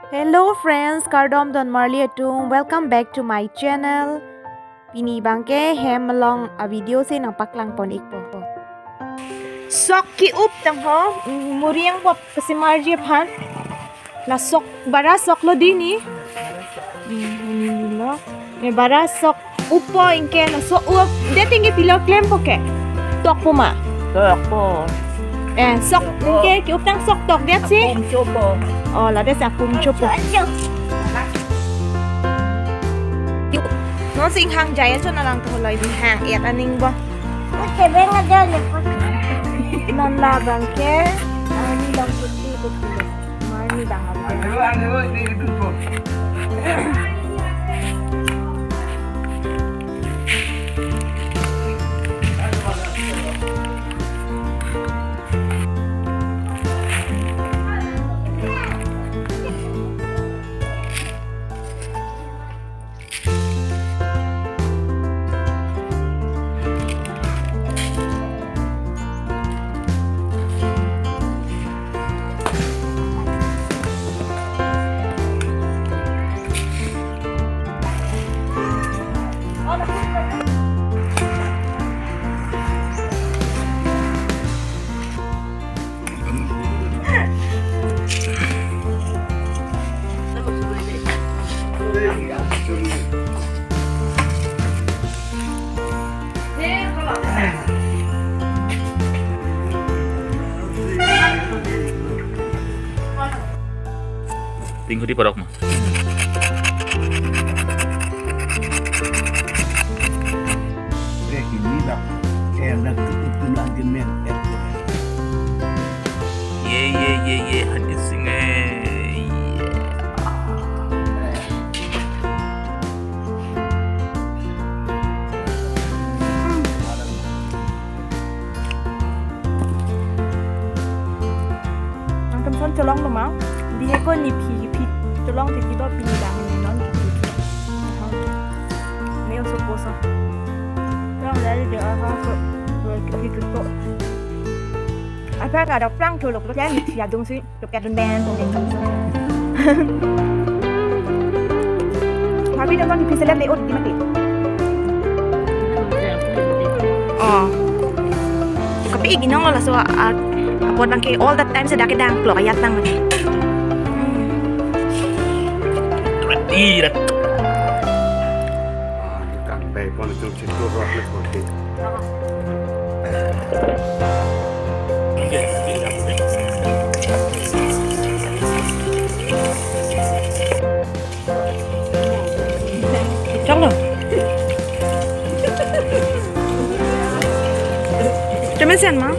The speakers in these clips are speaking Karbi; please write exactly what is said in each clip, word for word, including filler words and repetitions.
Hello friends, kardom don marli atum, welcome back to my channel. Pini abangke hem along a video si nangpaklang pon ikpo. Sok ki-up tang ho, mm, muriang pop kasi marji aphan. La sok, bara sok lo dini. Hmm, ini lo. Ne bara sok upo ingke na sok up. Dia tinggi pilo klempo ke. Tokpo ma. Tokpo. Eh, sok ingke ki-up tang sok tok dia si. Apum chopo. Oh, la dia si apum chopo. Non sing hang jaya cho na lang to lo ini hang et aning bo. Oke, benga dia ni. Non la abangke, ah, ini bang putih putih. Mani bang. Tinghu di parok ma. Eh, ini dah. Eh, dah tutup tu nak gemen. Eh, Ye, ye, ye, ye, Honey Singh, eh, ye. Nangtum son cholong lo ma? Bihek ko ni phi, phi cholong titi do pini dah ni non titi. Ne oso poso. Cholong dari dia apa ko, ko titi ko. Apa ka dok prang cholok lo ya ni phi adung si. Look at the man. Tapi dia kan bisa lihat layout di mati. Oh. Tapi igi nong lo laso, ah, apot abangke all that time sedang kedang klok ayat nang mati. Rat, ih, rat. Ah, dukang bai pon jong situ rot le pon ti. Chok lo. Temen sen ma?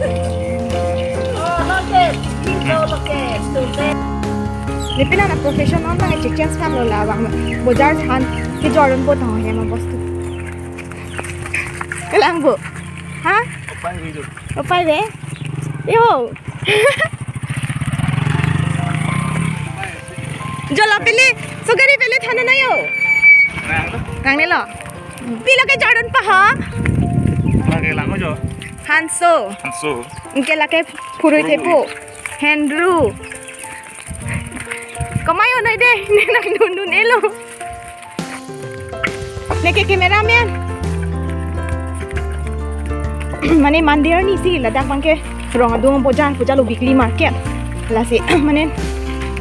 Nepina na profession non nang chechange kan lo la bang. Bojar han kejordun po tang hem bostu. Kelang bo. Ha? Opai ve. Yo. Jo lo pele, so gari pele thana na yo. Nang ne lo. Pilo kejordun pa ha? Lake lang jo. Hanso. Hanso. Ingke lake phurui thepo. Hendru. Kamai onai de, ne nangdundun-e lo. Neke cameraman. Mane mandir ni si ladak abangke rong adung bojar, bojar lo weekly market. Lasi, mane,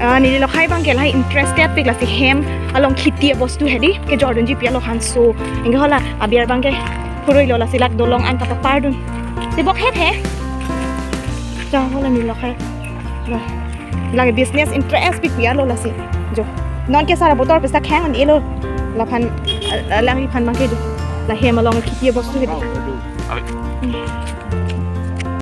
ah, neli lokhai abangke lahai interested pik lasi hem along khiti abostu hedi kejordunji pi alo hanso. Ingke hala aber abangke phurui lo lasi lak dolong an kapapardun. Tebok het he. Chang hala neli lokhai. Lah. Lake business interest pik pi alo lasi. Jo. Non ke sara botor pesa khang an elo. Laphan, eh, langliphan abangke jo. La hem along khiti abostu hedi. Awi.